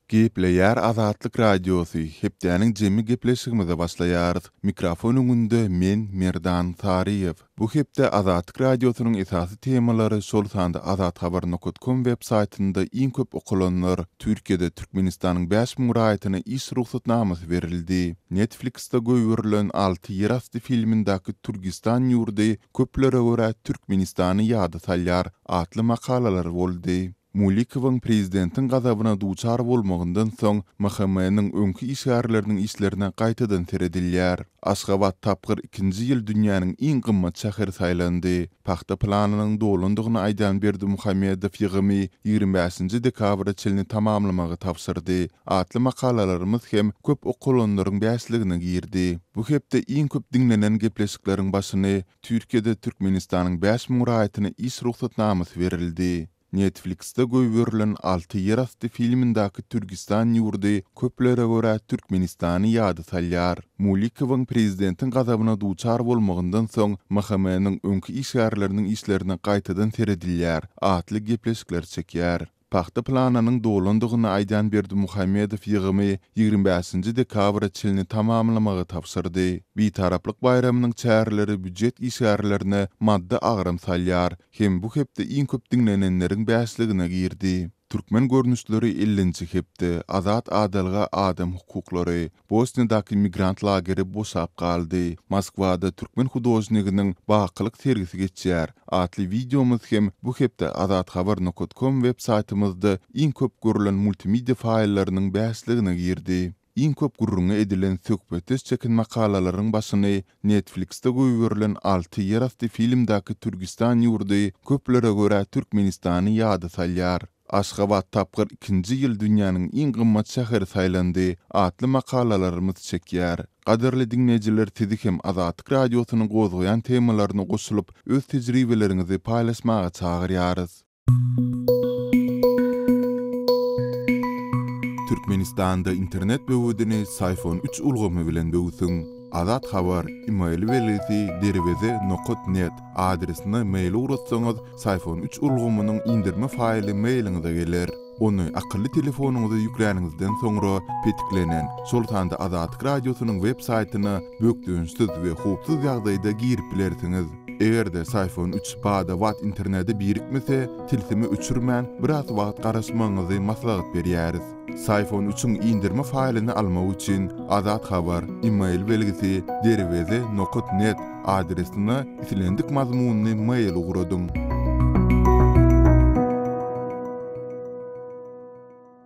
Gepleýär Azatlyk Radiosy, Hepdäniň jemi gepleşigimize başlaýarys. Mikrofon öňünde men, Merdan Saryýew. Bu hepde Azatlyk Radiosynyň esasy temalary, şol sanda azathabar nokat kom web saýtynda iň köp okalanlar, Türkiýede Türkmenistanyň 5000 raýatyna iş rugsatnamasy berildi, Netflix-de goýberilen Alty ýerasty filmindäki Türgistan ýurdy köplere görä Türkmenistany ýada salýar atly makalalar boldy. Mulikowyň prezidentiň gazabyna duçar bolmagyndan soň, MHM-niň öňki işgärleriniň işlerine gaýtadan seredilýär. Aşgabat tapgyr ikinji ýyl dünýäniň iň gymmat şäheri saýlandy. Pagta planynyň dolandygyny aýdan Berdimuhamedow ýygymy 25-nji dekabra çenli tamamlamagy tabşyrdy. Atly makalalarymyz hem köp okalanlaryň bäşligine girdi. Bu hepde iň köp diňlenen gepleşikleriň başyny Türkiýede Türkmenistanyň 5000 raýatyna iş rugsatnamasy berildi. Netflix-de goýberilen Alty ýerasty filmindäki Türgistan ýurdy köplere görä Türkmenistany ýada salýar. Mulikowyň prezidentiň gazabyna duçar bolmagyndan soň MHM-niň öňki işgärleriniň işlerine gaýtadan seredilýär atly gepleşikler çekýär. Pagta planynyň dolandygyny aýdýan Berdimuhamedow ýygymy 25-nji dekabra çenli tamamlamagy tabşyrdy. Bitaraplyk baýramynyň çäreleri býujet işgärlerine maddy agram salýar hem bu hepde iň köp diňlenenleriň bäşligine girdi. Türkmen görnüşleri ellinji hepde, Azat adalga adam hukuklary, Bosniýadaky migrant lageri boşap galdy, Moskwada türkmen hudožniginiň Bakylyk sergisi geçýär atly wideomyz hem bu hepde azathabar nokat kom web saýtymyzda iň köp görlen multimedia faýllarynyň bäşligine girdi. Iň köp gürrüňi edilen söhbetdeş çeken makalalaryň başyny Netflix-de goýberilen Alty ýerasty filmdäki Türgistan ýurdy köplere görä Türkmenistany ýada salýar. Aşgabat tapgyr ikinji ýyl dünýäniň iň gymmat şäheri saýlandy atly makalalarymyz çekýär. Gadyrly diňleýjiler sizi hem Azatlyk Radiosynyň gozgaýan temalaryna goşulyp öz tejribeleriňizi paýlaşmaga çagyrýarys. Türkmenistanda internet böwedini Syfon üç ulgamy bilen böwsüň. Azat Habar, email belgisi derweze nokat net adresine mail ugratsaňyz, Syfon üç ulgamynyň indirme faýly mailiňize geler. Ony akylly telefonyňyza ýükläniňizden soňra, petiklenen, şol sanda Azatlyk Radiosynyň web saýtyna bökdençsiz we howpsuz ýagdaýda girip bilersiňiz. Eger-de Syfon üç bada-bat internete birikmese, tilsimi öçürmän, biraz wagt garaşmagyňyzy maslahat berýäris. Syfon üçiň indirme faýlyny almak üçin Azat Habar, email belgisi derweze nokat net adresine islendik mazmunly mail ugradyň.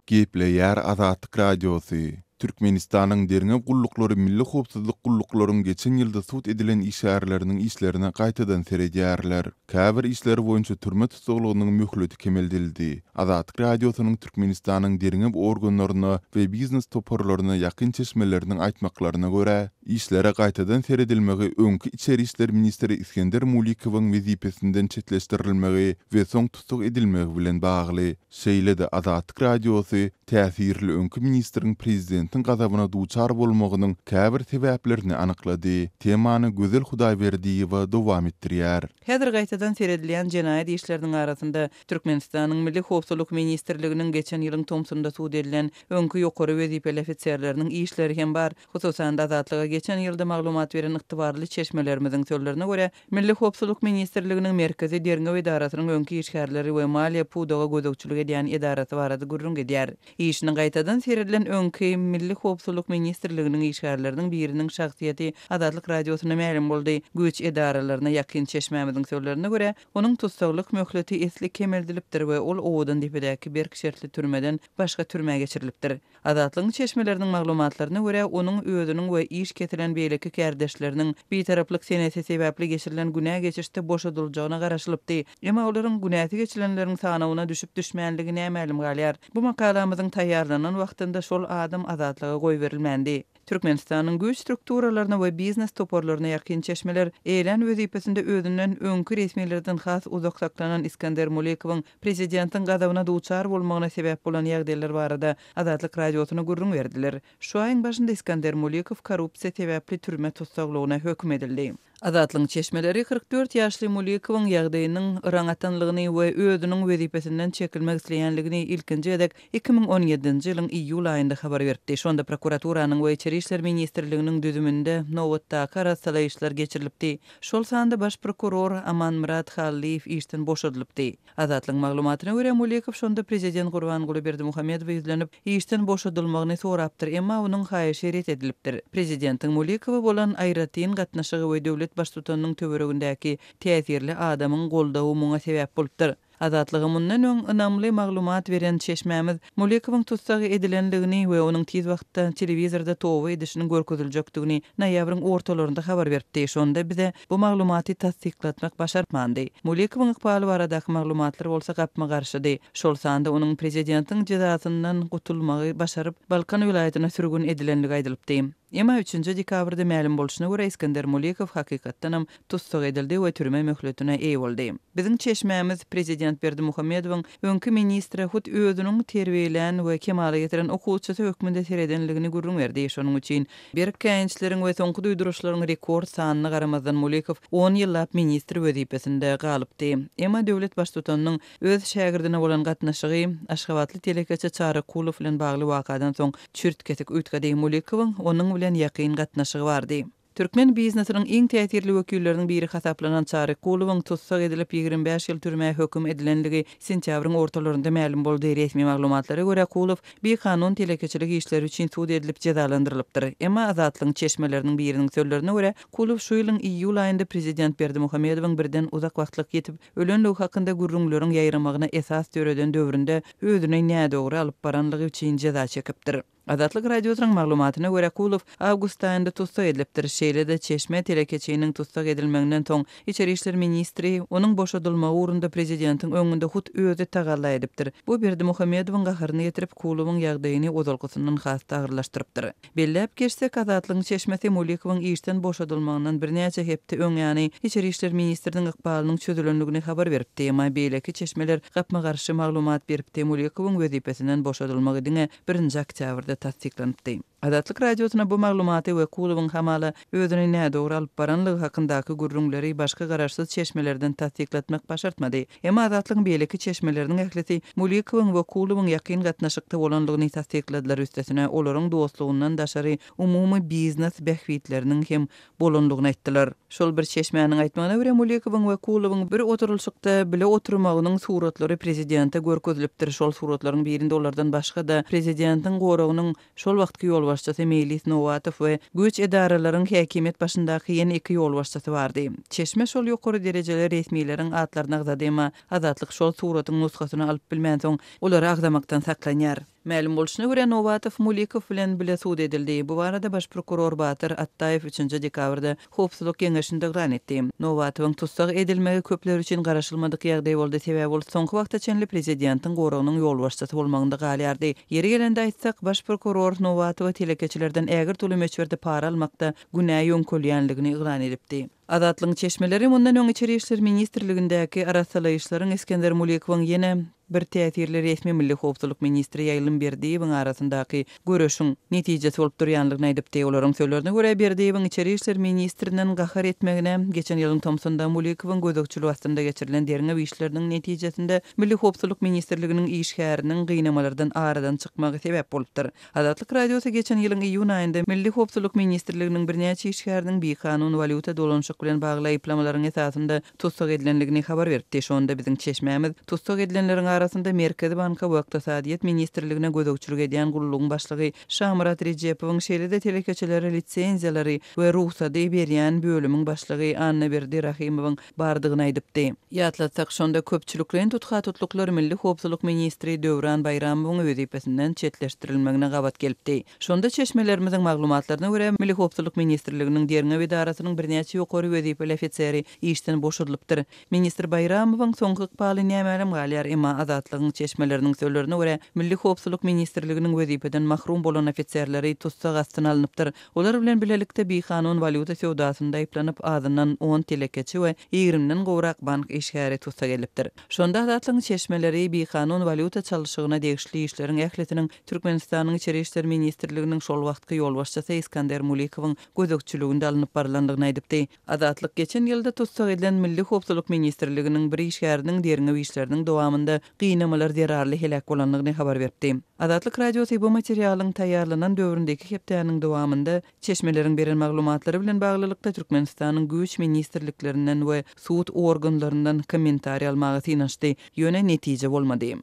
Gepleýär Azatlyk Radiosy, Türkmenistanyň derňew gulluklary milli howpsuzlyk gulluklaryň geçen ýylda sud edilen işgärleriniň işlerine gaýtadan seredýärler. Käbir işler boýunça türme tussaglygynyň möhleti kemeldildi. Azatlyk Radiosynyň Türkmenistanyň derňew organlaryna we biznes toparlaryna ýakyn çeşmeleriniň aýtmaklaryna görä, işlere gaýtadan seredilmegi öňki içeri işler ministri Isgender Mulikowyň wezipesinden çetleşdirilmegi we soň tussag edilmegi bilen bagly. Şeýle-de Azatlyk Radiosy täsirli öňki ministriň prezidentiň gazabyna duçar bolmagynyň käbir sebäplerini anyklady. Temany Gözel Hudaýberdiýewa dowam etdirýär. Häzir gaýtadan seredilýän jenaýat işleriniň arasynda Türkmenistanyň Milli howpsuzlyk ministrliginiň geçen ýylyň tomsunda sud edilen öňki ýokary wezipeli ofiserleriniň işleri hem bar. Hususan-da, Azatlyga geçen ýylda maglumat beren ygtybarly çeşmelerimiziň sözlerine görä, Milli howpsuzlyk ministrliginiň Merkezi derňew edarasynyň öňki işgärleri we maliýe pudaga gözegçilik edýän edarasy barada gürrüň gidýär. Işine gaýtadan seredilen öňki Milli howpsuzlyk ministrliginiň işgärleriniň biriniň şahsyýeti Azatlyk Radiosyna mälim boldy. Güýç edaralaryna ýakyn çeşmämiziň sözlerine görä, onuň tussaglyk möhleti esli kemeldilipdir we ol Owadandepedäki berk şertli türmeden başga türmä geçirilipdir. Azatlygyň çeşmeleriniň maglumatlaryna görä, onuň özüniň we iş kesilen beýleki kärdeşleriniň bitaraplyk senesi sebäpli geçirilen günä geçişde boşadyljagyna garaşylypdy. Emma olaryň günäsi geçilenleriň sanawyna düşüp-düşmänligi nämälim galýar. Bu makalamyzyň taýýarlanan wagtynda şol adam azatlyga goýberilmändi. Türkmenistanyň güýç strukturalaryna we biznes toparlaryna ýakyn çeşmeler eýelän wezipesinde özünden öňki resmilerden has uzak saklanan Iskender Mulikowyň prezidentiň gazabyna duçar bolmagyna sebäp bolan ýagdaýlar barada Azatlyk Radiosyna gürrüň berdiler. Şu aýyň başynda Iskender Mulikow korrupsiýa sebäpli türme tussaglygyna höküm edildi. Azatlygyň çeşmeleri 44 ýaşly Mulikowyň ýagdaýynyň yraň atanlygyny we özüniň wezipesinden çekilmek isleýänligini ilkinji gezek 2017-nji ýylyň iýul aýynda habar beripdi. Şonda prokuraturanyň we Içeri işler ministrliginiň düzüminde nobatdaky arassalaýyşlar geçirilipdi. Şol sanda baş prokuror Amanmyrat Hallyýew işden boşadylypdy. Azatlygyň maglumatyna görä, Mulikow şonda prezident Gurbanguly Berdimuhamedowa ýüzlenip, işden boşadylmagyny sorapdyr, emma onuň haýyşy ret edilipdir. Prezidentiň Mulikowa bolan aýratyn gatnaşygy we döwlet baştutanynyň töweregindäki täsirli adamyň goldawy muňa sebäp bolupdyr. Azatlyga mundan öň ynamly maglumat beren çeşmämiz Mulikowyň tussag edilendigini we onuň tiz wagtda telewizorda toba edişiniň görkeziljekdigini noýabryň ortalarynda habar beripdi. Şonda bize bu maglumaty tassyklatmak başartmandy. Mulikowyň ykbaly baradaky maglumatlar bolsa gapma-garşydy. Şol sanda onuň prezidentiň jezasyndan gutulmagy başaryp, Balkan welaýatyna sürgün edilenligi aýdylypdy. Emma üçünji dekabrda mälim bolşuna görä, Isgender Mulikow hakykatdanam tussag edildi we türme möhletine eýe boldy. Biziň çeşmämiz prezident Berdimuhamedowyň öňki ministre hut özüniň terbiýelän we kemala getiren okuwçysy hökmünde seredenligini gürrüň berdi. Şonuň üçin berk käýinçleriň we soňky duýduryşlaryň rekord sanyna garamazdan Mulikow on ýyllap ministr wezipesinde galypdy. Emma döwlet baştutanynyň öz şägirdine bolan gatnaşygy aşgabatly telekeçi Çary Kulow bilen bagly wakadan soň çürt-kesik üýtgedi. Mulikowyň onuň bilen ýakyn gatnaşygy bardy. Türkmen biznesiniň iň täsirli wekilleriniň biri hasaplanan Çary Kulowyň tussag edilip, 25 ýyl türmä höküm edilenligi sentýabryň ortalarynda mälim boldy. Resmi maglumatlara görä, Kulow bikanun telekeçilik işleri üçin sud edilip jezalandyrylypdyr. Emma Azatlygyň çeşmeleriniň biriniň sözlerine görä, Kulow şu ýylyň iýul aýynda prezident Berdimuhamedowyň birden uzak wagtlyk ýitip ölenligi hakynda gürrüňleriň ýaýramagyna esas döreden döwründe özüni nädogry alyp baranlygy üçin jeza çekipdir. Azatlyk Radiosynyň maglumatyna görä, Kulow awgust aýynda tussag edilipdir. Şeýle-de, çeşme telekeçiniň tussag edilmeginden soň, içeri işler ministri onuň boşadylmagy ugrunda prezidentiň öňünde hut özi tagalla edipdir. Bu Berdimuhamedowyň gaharyny getirip, Kulowyň ýagdaýyny ozalkysyndan has-da agyrlaşdyrypdyr. Belläp geçsek, Azatlygyň çeşmesi Mulikowyň işden boşadylmagyndan birnäçe hepde öň ýany içeri işler ministriniň ykbalynyň çözülendigini habar beripdi. Emma beýleki çeşmeler gapma-garşy maglumat beripdi, Mulikowyň wezipesinden boşadylmagy diňe birinji oktýabrda tassyklanypdy. Azatlyk Radiosyna bu maglumaty we Kulowyň hamala özüni nädogry alyp baranlygy hakyndaky gürrüňleri başga garaşsyz çeşmelerden tassyklatmak başartmady. Emma Azatlygyň beýleki çeşmeleriniň ählisi Mulikowyň we Kulowyň ýakyn gatnaşykda bolanlygyny tassykladylar, üstesine, olaryň dostlugyndan daşary umumy biznes bähbitleriniň hem bolanlygyny aýtdylar. Şol bir çeşmäniň aýtmagyna görä, Mulikowyň we Kulowyň bir oturylyşykda bile oturmagynyň suratlary prezidente görkezilipdir. Şol suratlaryň birinde olardan başga-da, prezidentiň goragynyň Şol wagtky ýolbaşçysy Meýlis Nowatow we güýç edaralaryň häkimiýet başyndaky ýene iki ýolbaşçysy bardy. Çeşme şol ýokary derejeli resmileriň atlaryny agzady, emma Azatlyk şol suratyň nusgasyny alyp bilmänsoň, olary agzamakdan saklanýar. Mälim bolşuna görä, Nowatow Mulikow bilen bile sud edildi. Bu barada baş prokuror Batyr Atdaýew üçünji dekabrda Howpsuzlyk geňeşinde yglan etdi. Nowatowyň tussag edilmegi köpler üçin garaşylmadyk ýagdaý boldy, sebäbi ol soňky wagta çenli prezidentiň goragynyň ýolbaşçysy bolmagynda galýardy. Ýeri gelende aýtsak, baş prokuror Nowatowa telekeçilerden ägirt uly möçberde para almakda günä ýöňkelýänligini yglan edipdi. Azatlygyň çeşmeleri mundan öň Içeri işler ministrligindäki arassalaýyşlaryň Isgender Mulikowyň ýene bir täsirli resmi Milli howpsuzlyk ministri Ýaýlym Berdiýewiň arasyndaky göreşiň netijesi bolup durýanlygyny aýdypdy. Olaryň sözlerine görä, Berdiýewiň içeri işler ministrinden gahar etmegine geçen ýylyň tomsunda Mulikowyň gözegçiligi astynda geçirilen derňew işleriniň netijesinde Milli howpsuzlyk ministrliginiň işgäriniň gynamalardan aradan çykmagy sebäp bolupdyr. Azatlyk Radiosy geçen ýylyň iýun aýynda Milli howpsuzlyk ministrliginiň birnäçe işgäriniň bikanun walýuta dolanyşyk bilen bagly aýyplamalaryň esasynda tussag edilendigini habar beripdi. Şonda biziň çeşmämiz tussag edilenleriň arasynda Merkezi banka we Ykdysadyýet ministrligine gözegçilik edýän gullugyň başlygy Şamyrat Rejepowyň, şeýle-de telekeçilere lisenziýalary we rugsady berýän bölümiň başlygy Annaberdi Rahymowyň bardygyny aýdypdy. Ýatlatsak, şonda köpçülikleýin tutha-tutluklar Milli howpsuzlyk ministri Döwran Baýramowyň wezipesinden çetleşdirilmegine gabat gelipdi. Şonda çeşmelerimiziň maglumatlaryna görä, Milli howpsuzlyk ministrliginiň derňew edarasynyň birnäçe ýokary wezipeli ofiseri işden boşadylypdyr. Ministr Baýramowyň soňky ykbaly nämälim galýar, emma Azatlyk. Azatlygyň çeşmeleriniň sözlerine görä, Milli howpsuzlyk ministrliginiň wezipeden mahrum bolan ofiserleri tussag astyna alnypdyr. Olar bilen bilelikde bikanun walýuta söwdasynda aýyplanyp, azyndan on telekeçi we ýigrimiden gowrak bank işgäri tussag edilipdir. Şonda Azatlygyň çeşmeleri bikanun walýuta çalşygyna degişli işleriň ählisiniň Türkmenistanyň Içeri işler ministrliginiň şol wagtky ýolbaşçysy Iskander Mulikowyň gözegçiliginde alnyp barylandygyny aýdypdy. Azatlyk geçen ýylda tussag edilen Milli howpsuzlyk ministrliginiň bir işgäriniň derňew işleriniň dowamynda gynamalar zerarly heläk bolandygyny habar beripdi. Azatlyk Radiosy bu materialyň taýýarlanan döwründe iki hepdäniň dowamynda çeşmeleriň beren maglumatlary bilen baglylykda Türkmenistanyň güýç ministrliklerinden we sud organlaryndan kommentariý almaga synanyşdy, ýöne netije bolmady.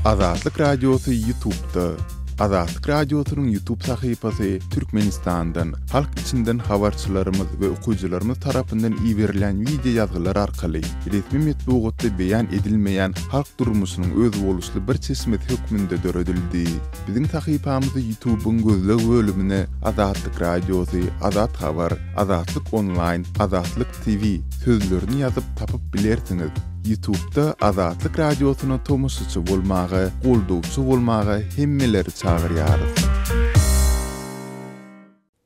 Azatlyk Radiosy Ýutubda. Azatlyk Radiosynyň Ýutub sahypasy Türkmenistandan, halk içinden habarçylarymyz we okyjylarymyz tarapyndan iberilýän wideo ýazgylar arkaly resmi metbugatda beýan edilmeýän halk durmuşynyň özboluşly bir çeşmesi hökmünde döredildi. Biziň sahypamyzy Ýutubyň gözleg bölümine Azatlyk Radiosy, Azat Habar, Azatlyk Onlaýn, Azatlyk TV sözlerini ýazyp tapyp bilersiňiz. Ýutubda Azatlyk Radiosyna tomaşaçy bolmaga, goldawçy bolmaga hemmeleri çagyrýarys.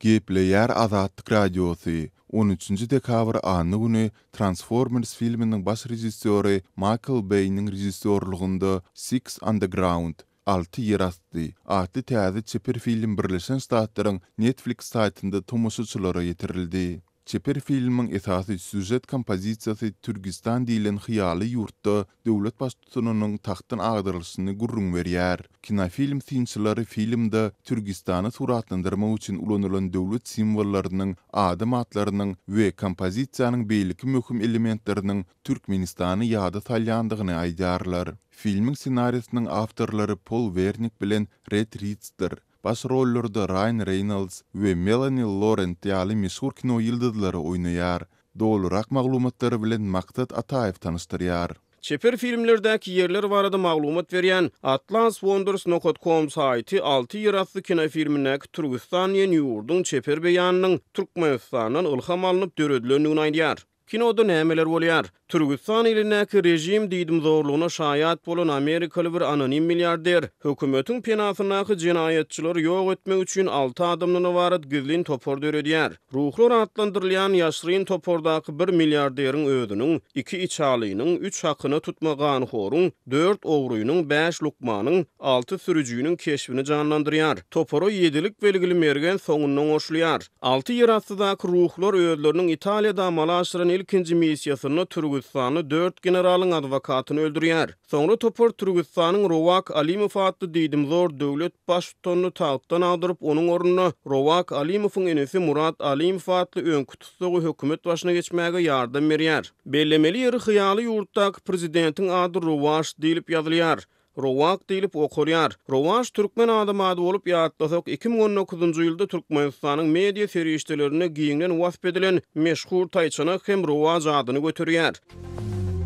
Gepleýär Azatlyk Radiosy, On üçünji dekabr anna güni Transformers filminiň baş režissýory Maýkl Beýniň režissýorlygynda Six Underground, Alty ýerasty, atly täze çeper film Birleşen Ştatlaryň Netflix saýtynda tomaşaçylara ýetirildi. Çeper filmiň esasy sýužet kompozisiýasy Türgistan diýlen hyýaly ýurtda döwlet baştutanynyň tagtdan agdarylyşyny gürrüň berýär. Kinofilm synçylary filmde Türgistany suratlandyrmak üçin ulanylan döwlet simwollarynyň, adam atlarynyň we kompozisiýanyň beýleki möhüm elementleriniň Türkmenistany ýada salýandygyny aýdýarlar. Filmiň ssenarisiniň awtorlary Pol Wernik bilen Red Ritsdir. Baş rollarda Raýan Reýnolds we Melani Lorent ýaly meşhur kino ýyldyzlary oýnaýar. Dolurak maglumatlary bilen Maksat Ataýew tanyşdyrýar. Çeper filmlerdäki ýerler barada maglumat berýän Atlas Wonders nokat com saýty Alty ýerasty kinofilmindäki Türgüstan diýen ýurduň çeper beýanynyň Türkmenistandan ylham alnyp döredilendigini aýdýar. Kinoda nämeler bolýar? Türgüstan ilindäki režim diýdimzorlugyna şaýat bolan amerikaly bir anonim milliarder, hökümetiň penasyndaky jenaýatçylary ýok etmek üçin alty adamdan ybarat gizlin topar döredýär. Ruhlar atlandyrylýan ýaşryn topardaky bir milliarderiň özüniň, iki içalynyň, üç hakyna tutma ganhoryň, dört ogrynyň, bäş lukmanyň, alty sürüjiniň keşbini janlandyrýar. Topara ýedilik belgili mergen soňundan goşulýar. Alty ýerastydaky ruhlar özleriniň Italiýada amala aşyran ilkinji missiýasynda türgüstanly dört generalyň adwokatyny öldürýär. Soňra topar Türgüstanyň Rowak Alimow atly diýdimzor döwlet baştutanyny tagtdan agdaryp, onuň ornuna Rowak Alimowyň inisi Murat Alimow atly öňki tussagy hökümet başyna geçmäge ýardam berýär. Bellemeli ýeri hyýaly ýurtdaky prezidentiň ady Rowaş diýlip ýazylýar. Rowak diýlip okalýar. Rowaç türkmen adam ady bolup, ýatlasak, 2019-njy ýylda Türkmenistanyň media serişdelerinde giňden wasp edilen meşhur taýçanak hem Rowaç adyny göterýär.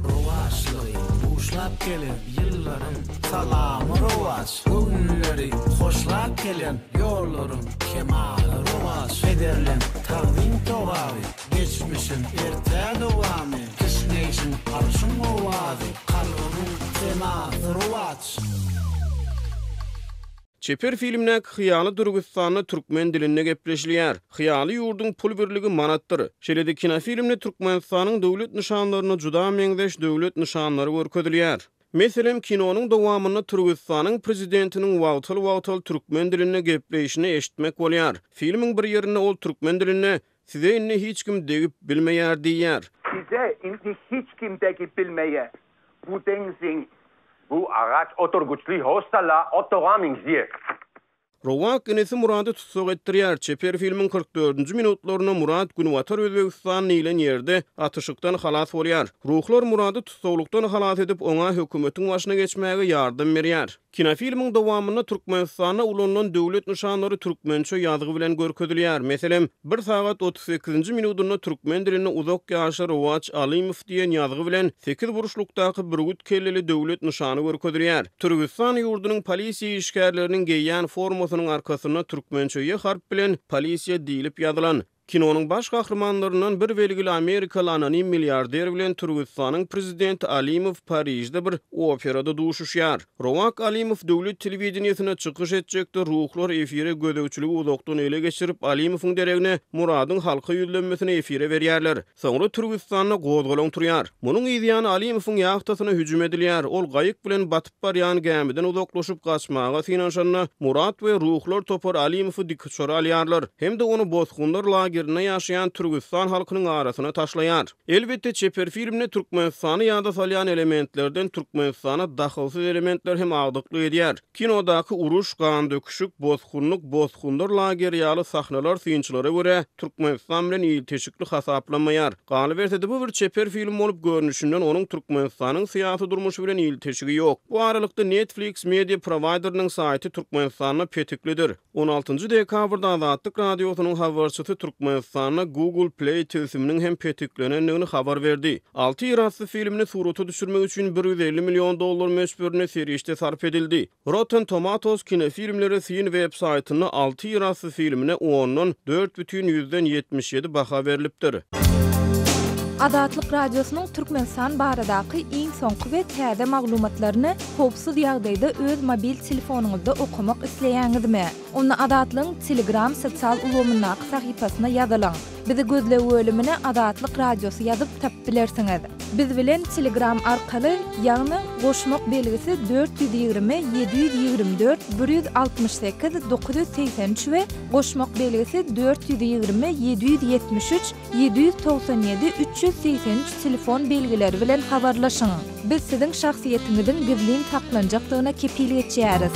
Rowaçlygy buşlap gelen ýyllaryň salamy rowaç, Göwünleri hoşlap gelen ýollaryň kemaly rowaç, Pederleň tagzym togaby, Geçmişiň ertä dowamy, Kişňeýşiň arşyň owazy, Kalbymyň senasy rowaç. Çeper filmdäki hyýaly Dürgüstanda türkmen dilinde gepleşilýär. Hyýaly ýurduň pul birligi manatdyr. Şeýle-de kinofilmde Türkmenistanyň döwlet nyşanlaryna juda meňzeş döwlet nyşanlary görkezilýär. Meselem, kinonyň dowamynda Türgüstanyň prezidentiniň wagtal-wagtal türkmen dilinde gepleýşini eşitmek bolýar. Filmiň bir ýerinde ol türkmen dilinde Size indi hiç kim degip bilmeýär diýýär. Size indi hiç kim degip bilmeýär. Bu deňziň. Bu agaç oturgyçly hostala otaga meňzeýär. Rowak inisi Murady tussag etdirýär. Çeper filmiň 44-nji minutlarynda Murat Günbatar Özbegistan diýlen ýerde atyşykdan halas bolýar. Ruhlar Murady tussaglykdan halas edip, oňa hökümetiň başyna geçmäge ýardam berýär. Kinofilmiň dowamynda Türkmenistanda ulanylan döwlet nyşanlary türkmençe ýazgy bilen görkezilýär. Meselem, bir sagat 38-nji minudynda türkmen dilinde Uzak ýaşa Rowaç Alymow diýen ýazgy bilen sekizburçlukdaky bürgüt kelleli döwlet nyşany görkezilýär. Türgüstan ýurdunyň polisiýa işgärleriniň geýýän formasynyň arkasynda türkmençe ýe harp bilen Polisiýa diýlip ýazylan. Kinonyň baş gahrymanlaryndan bir belgili amerikaly anonim milliarder bilen Türgüstanyň prezidenti Alimow Parižde bir operada duşuşýar. Rowak Alimow döwlet telewideniýesinde çykyş etjekdi, ruhlar efire gözegçiligi uzakdan ele geçirip, Alimowyň deregine Muradyň halka ýüzlenmesini efire berýärler. Soňra Türgüstanda gozgalaň turýar. Munuň yzýany Alimowyň ýahtasyna hüjüm edilýär. Ol gaýyk bilen batyp barýan gämiden uzaklaşyp gaçmaga synanyşanda, Murat we ruhlar topary Alimowy dikuçara alýarlar hem-de ony bosgunlar lagerinde ýaşaýan Türgüstan halkynyň arasyna taşlaýar. Elbetde, çeper filmde Türkmenistany ýada salýan elementlerden Türkmenistana dahylsyz elementler hem agdyklyk edýär. Kinodaky uruş, gandöküşik, bosgunlyk, bosgunlar lageri ýaly sahnalar synçylara görä, Türkmenistan bilen ilteşikli hasaplanmaýar. Galyberse-de, bu bir çeper film bolup, görnüşinden onuň Türkmenistanyň syýasy durmuşy bilen ilteşigi ýok. Bu aralykda, Netflix media prowaýderiniň saýty Türkmenistanda petiklidir. On altynjy dekabrda Azatlyk Radiosynyň habarçysy Türkmenistanda Google Play tilsiminiň hem petiklenendigini habar berdi. Alty ýerasty filmini surata düşürmek üçin 150 million dollar möçberinde serişde sarp edildi. Rotten Tomatoes kinofilmlere syn web saýtynda Alty ýerasty filmine ondan dört bütin ýüzden 77 baha berlipdir. Azatlyk Radiosynyň Türkmenistan baradaky iň soňky we täze maglumatlaryny howpsuz ýagdaýda öz mobil telefonyňyzda okamak isleýäňizmi? Onda Azatlygyň Telegram sosial ulgamyndaky sahypasyna ýazylyň. Bizi gözleg bölümine Azatlyk Radiosy ýazyp tapyp bilersiňiz. Biz bilen Telegram arkaly, ýagny goşmak belgisi 420 724 168 983 we goşmak belgisi 420 773 797 383 telefon belgileri bilen habarlaşyň. Biz siziň şahsyýetiňiziň gizlin saklanjakdygyna kepil geçýäris.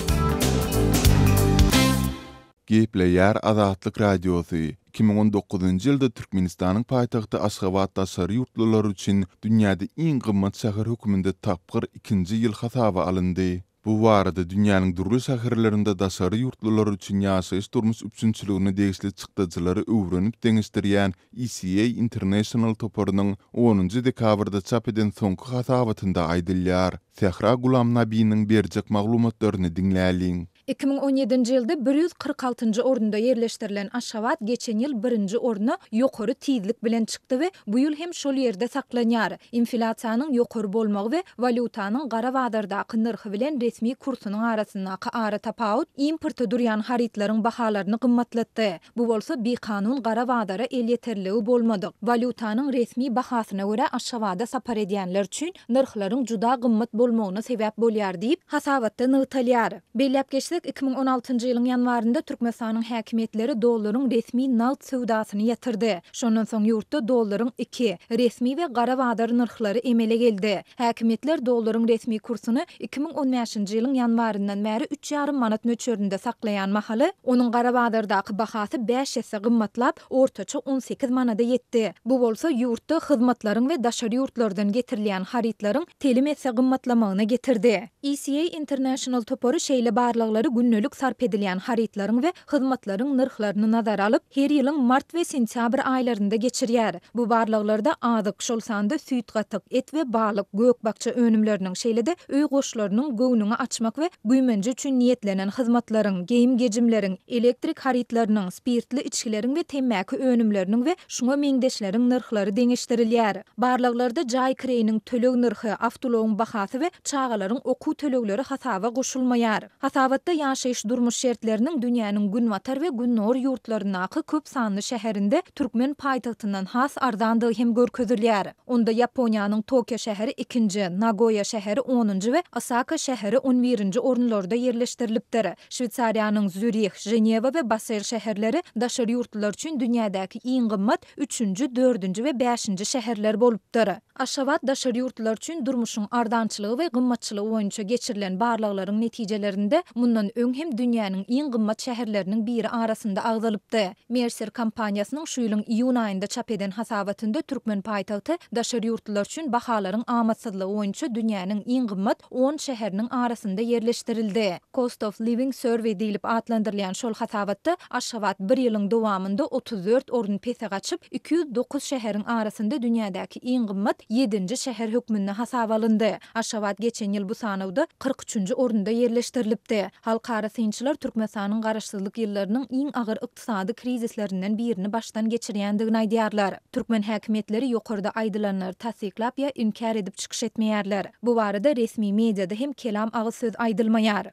Gepleýär Azatlyk Radiosy, 2019-njy ýylda Türkmenistanyň paýtagty Aşgabat daşary ýurtlular üçin dünýäde iň gymmat şäher hökmünde tapgyr ikinji ýyl hasaba alyndy. Bu barada dünýäniň dürli şäherlerinde daşary ýurtlular üçin ýaşaýyş-durmuş üpjünçiligine degişli çykdajylary öwrenip deňeşdirýän ECA International toparynyň onunjy dekabrda çap eden soňky hasabatynda aýdylýar. Sähra Gulamnabiniň berjek maglumatlaryny diňläliň. 2017-nji ýylda 146-njy orunda ýerleşdirilen Aşgabat geçen ýyl birinji orna ýokary tizlik bilen çykdy we bu ýyl hem şol ýerde saklanýar. Inflýasiýanyň ýokary bolmagy we walýutanyň gara bazardaky nyrhy bilen resmi kursunyň arasyndaky aratapawut importa durýan harytlaryň bahalaryny gymmatlatdy. Bu bolsa bikanun gara bazara elýeterliligi bolmadyk, walýutanyň resmi bahasyna görä Aşgabada sapar edýänler üçin nyrhlaryň juda gymmat bolmagyna sebäp bolýar diýip, hasabatda nygtalýar. Belläp geçsek, 2016-njy ýylyň ýanwarynda Türkmenistanyň häkimiýetleri dollaryň resmi nagt söwdasyny ýatyrdy. Şondan soň ýurtda dollaryň iki, resmi we gara bazar nyrhlary emele geldi. Häkimiýetler dollaryň resmi kursuny 2015-nji ýylyň ýanwaryndan bäri üç ýarym manat möçberinde saklaýan mahaly, onuň gara bazardaky bahasy bäş esse gymmatlap, ortaça 18 manada ýetdi. Bu bolsa ýurtda hyzmatlaryň we daşary ýurtlardan getirilýän harytlaryň telim esse gymmatlamagyna getirdi. ECA International topary şeýle barlaglary gündelik sarp edilýän harytlaryň we hyzmatlaryň nyrhlaryny nazara alyp, her ýylyň mart we sentýabr aýlarynda geçirýär. Bu barlaglarda azyk, şol sanda süýt-gatyk, et we balyk, gök-bakja önümleriniň, şeýle-de öý goşlarynyň, göwnüňi açmak we güýmenje üçin niýetlenen hyzmatlaryň, geýim-gejimleriň, elektrik harytlarynyň, spirtli içgileriň we temmäki önümleriniň we şuňa meňzeşleriň nyrhlary deňeşdirilýär. Barlaglarda jaý kireýiniň töleg nyrhy, awtoulagyň bahasy we çagalaryň okuw tölegleri hasaba goşulmaýar. Hasabatda ýaşaýyş-durmuş şertleriniň dünýäniň günbatar we gündogar ýurtlaryndaky köp sanly şäherinde türkmen paýtagtyndan has arzandygy hem görkezilýär. Onda Ýaponiýanyň Tokio şäheri ikinji, Nagoýa şäheri onunjy we Osaka şäheri on birinji orunlarda ýerleşdirilipdir. Şweýsariýanyň Zürih, Ženewa we Basel şäherleri daşary ýurtlular üçin dünýädäki iň gymmat üçünji, dördünji we bäşinji şäherler bolupdyr. Aşgabat daşary ýurtlular üçin durmuşyň arzançylygy we gymmatçylygy boýunça geçirilen barlaglaryň netijelerinde mundan öň hem dünýäniň iň gymmat şäherleriniň biri arasynda agzalypdy. Mercer kompaniýasynyň şu ýylyň iýun aýynda çap eden hasabatynda türkmen paýtagty daşary ýurtlular üçin bahalaryň amatsyzlygy boýunça dünýäniň iň gymmat on şäheriniň arasynda ýerleşdirildi. Cost of Living Survey diýlip atlandyrylýan şol hasabatda Aşgabat bir ýylyň dowamynda 34 orun pese gaçyp, 209 şäheriň arasynda dünýädäki iň gymmat. ýedinji şäher hökmünde hasaba alyndy. Aşgabat geçen ýyl bu sanawda 43-nji orunda ýerleşdirilipdi. Halkara synçylar Türkmenistanyň garaşsyzlyk ýyllarynyň iň agyr ykdysady krizislerinden birini başdan geçirýändigini aýdýarlar. Türkmen häkimiýetleri ýokarda aýdylanlary tassyklap ýa inkär edip çykyş etmeýärler. Bu barada resmi mediada hem kelam agyz söz aýdylmaýar.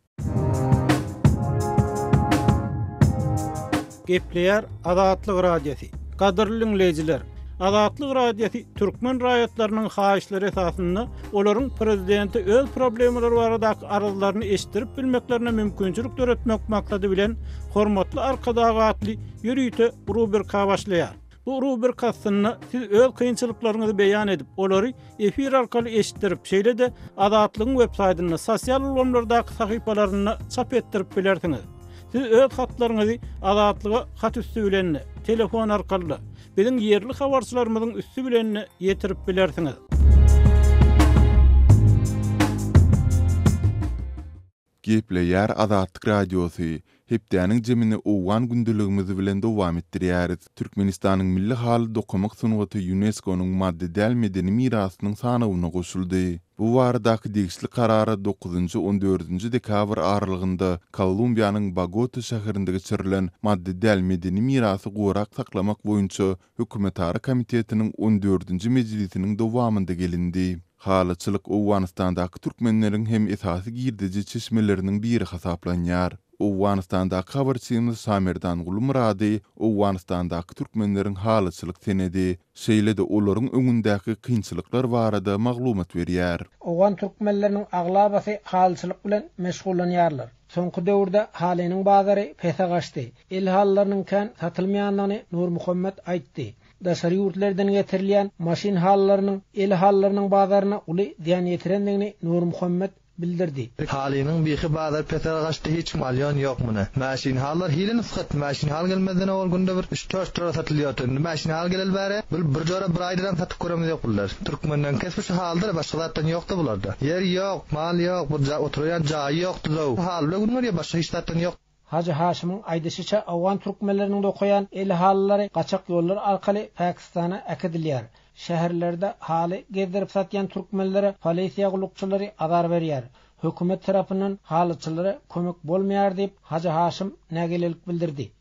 Gepleýär Azatlyk Radiosy. Gadyrly diňleýjiler! Azatlyk Radiosy türkmen raýatlarynyň haýyşlary esasynda olaryň prezidente öz problemalary baradaky arzlaryny eşitdirip bilmeklerine mümkinçilik döretmek maksady bilen Hormatly Arkadag atly ýörite rubrika başlaýar. Bu rubrika astynda siz öz kynçylyklaryňyzy beýan edip, olary efir arkaly eşitdirip, şeýle-de Azatlygyň websaýtynda, sosial ulgamlardaky sahypalarynda çap etdirip bilersiňiz. Siz öz hatlaryňyzy Azatlyga hat üsti bilen-de, telefon arkaly-da, biziň ýerli habarçylarymyzyň üsti bilen-de ýetirip bilersiňiz. Gepleýär Azatlyk Radiosy, Hepdäniň jemini owgan gündeligimiz bilen dowam etdirýäris. Türkmenistanyň milli haly dokamak sungaty ÝUNESKO-nyň maddy däl medeni mirasynyň sanawyna goşuldy. Bu baradaky degişli karara dokuzynjy-on dördünji dekabr aralygynda Kolumbiýanyň Bogota şäherinde geçirilen maddy däl medeni mirasy gorap saklamak boýunça Hökümetara komitetiniň on dördünji mejlisiniň dowamynda gelindi. Halyçylyk Owganystandaky türkmenleriň hem esasy girdeji çeşmeleriniň biri hasaplanýar. Owganystandaky habarçymyz Şamerdan Gulmyrady Owganystandaky türkmenleriň halyçylyk senedi, şeýle-de olaryň öňündäki kynçylyklar barada maglumat berýär. Owgan türkmenleriniň aglabasy halyçylyk bilen meşgullanýarlar. Soňky döwürde halynyň bazary pese gaçdy. El halylarynyň kän satylmaýandygyny Nurmuhammet aýtdy. Daşary ýurtlardan getirilýän maşyn halylarynyň el halylarynyň bazaryna uly zyýan ýetirendigini Nurmuhammet bildirdi. Halynyň bihi bazar pese gaçdy hiç kim alýan ýok muny. Mäşin halylar hili nusgat mäşin haly gelmezden owal günde bir üç dört jora satylýardy indi mäşin haly geleli bäri bil bir jora bir aýdanam satyp göremiz ýok bular. Türkmenden kesbi şu halydyr başga zatdan ýokda bularda. Ýer ýok mal ýok bir oturýan jaýy ýok düzüw haly bile gün görýär başga hiç zatdan ýok. Hajy Haşymyň aýdyşyça, owgan türkmenleriniň dokaýan el halylary gaçak ýollar arkaly Pakistana äkidilýär. Şäherlerde haly gezdirip satýan türkmenlere polisiýa gullukçylary azar berýär. Hökümet tarapyndan halyçylara kömek bolmaýar diýip, Hajy Haşym nägilelik bildirdi.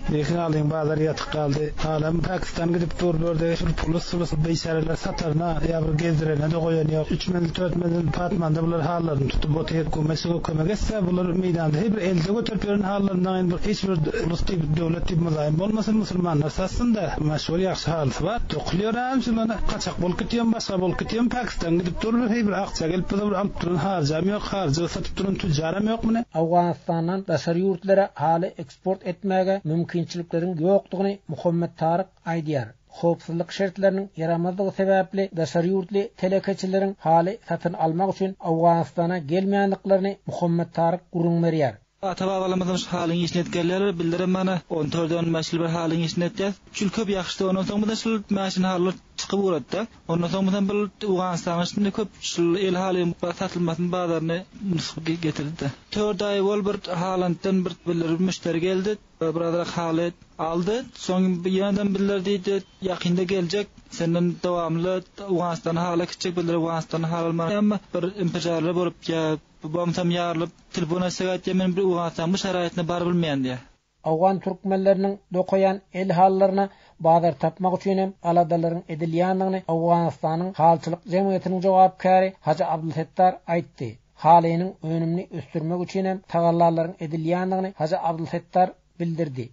Nirhi halyň bazary ýatyk galdy. Halam Pakistan gidip dur bu ýerde şul pulus sulus biçäreler sataryna ýa bir gezdirene-de goýan ýok. Üç menzil tört menzil patmanda bular hallaryny tutup otyr. Hökümet şuňa kömek etse bular meýdanda her bir elde göterip ýören hallaryndan indi bir hiç bir ulus diýip döwlet diýip myzaýym bolmasyn musulmanlar satsyn-da. Maşgul ýagşy halysy bar. Dokulýar şular gaçak bolup gitýän başga bolup gitýän Pakistan gidip dur bir heý bir akja gelip bize bir alyp duran haryjam ýok haryja satyp duran tüjjaram ýok muny. Owganystandan daşary ýurtlara haly eksport etmäge mümkinçilikleriň ýokdugyny Muhammet Taryk aýdýar. Howpsuzlyk şertleriniň ýaramazdygy sebäpli daşary ýurtly telekeçileriň haly satyn almak üçin Owganystana gelmeýändiklerini Muhammet Taryk gürrüň berýär. Ata-babalarymyzam şu halyň işini edip gelýärler, bizlerem mana on dört-on bäş ýyl bir halyň işini etýäs. Şul köp ýagşydy, ondan soň bize şul mäşin halylar çykyp ugrady-da. Ondan soň bizem bul Owganystanyň içinde köp şul el halyň satylmasyny bazaryny nusga getirdi-de. Tört aý bol bir Halanddan bir bir müşderi geldi, birazrak haly aldy. Soň ýenedem bizler diýdi, ýakynda geljek, senden dowamly Owganystana haly äkitjek, bizler Owganystana haly almaga emma bir impijarlar bolup ýa bomsam ýarylyp telefon açsak aýtýar men bir Owganystanyň bu şaraýatyna barybilmeýän diýýär. Owgan türkmenleriniň dokaýan el halylaryna bazar tapmak üçin hem aladalaryň edilýändigini Owganystanyň halyçylyk jemgyýetiniň jogapkäri Hajy Abdulsetdar aýtdy. Halynyň önümini ösdürmek üçin hem tagallalaryň edilýändigini Hajy Abdulsetdar bildirdi.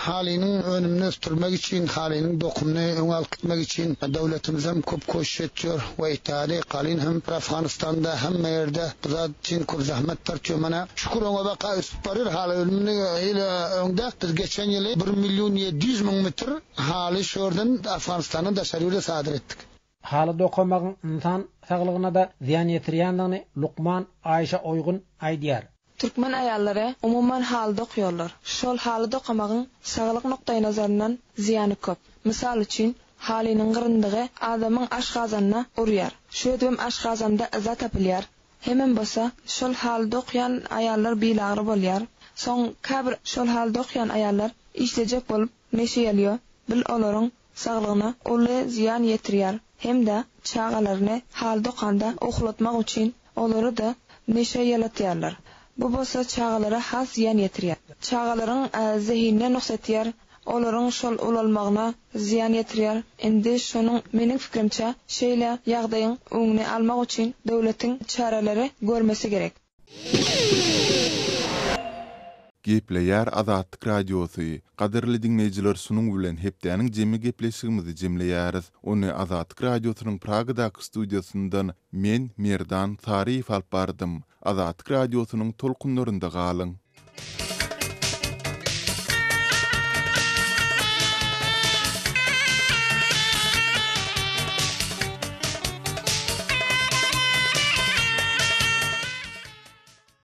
Halynyň önümini ösdürmek üçin, halynyň dokumyny öňe alyp gitmek üçin döwletimiz hem köp koşuş etýär we Italiýa, Kalyn hem bir Afganystanda hemme ýerde bu zat üçin köp zähmet tartýar. Mana şükür öňe baka ösüp barýar haly önümini ýyl öňde biz geçen ýyly bir million 700 müň metr haly şu ýerden Afganistandan daşary ýurda sadyr etdik. Haly dokamagyň ynsan saglygyna-da zyýan ýetirýändigini lukman Aýşa Oýgun aýdýar. Türkmen aýallary umuman haly dokýarlar. Şol haly dokamagyň saglyk nukdaýnazaryndan zyýany köp. Mysal üçin, halynyň gyryndygy adamyň aşgazanyna urýar. Şöýdibem aşgazanda yza tapylýar. Hemem bolsa, şol haly dokýan aýallar bilagry bolýar. Soň käbir şol haly dokýan aýallar işlejek bolup neşe ýalýo. Bil olaryň saglygyna uly zyýan ýetirýär hem-de. çagalaryny haly dokanda uhlatmak üçin olary-da neşä ýalatýarlar. Bu bolsa çagalara has zyýan ýetirýär. Çagalaryň zehinine nuks etýär, olaryň şol ulalmagyna zyýan ýetirýär. Indi şonuň meniň pikirimçe şeýle ýagdaýyň öňüni almak üçin döwletiň çäreleri görmesi gerek. Gepleýär Azatlyk Radiosy. Gadyrly diňleýjiler şunuň bilen hepdäniň jemi gepleşigimizi jemleýäris. Ony Azatlyk Radiosynyň Pragadaky studiýasyndan men, Merdan Saryýew alyp bardym. Azatlyk Radiosynyň tolkunlarynda galyň!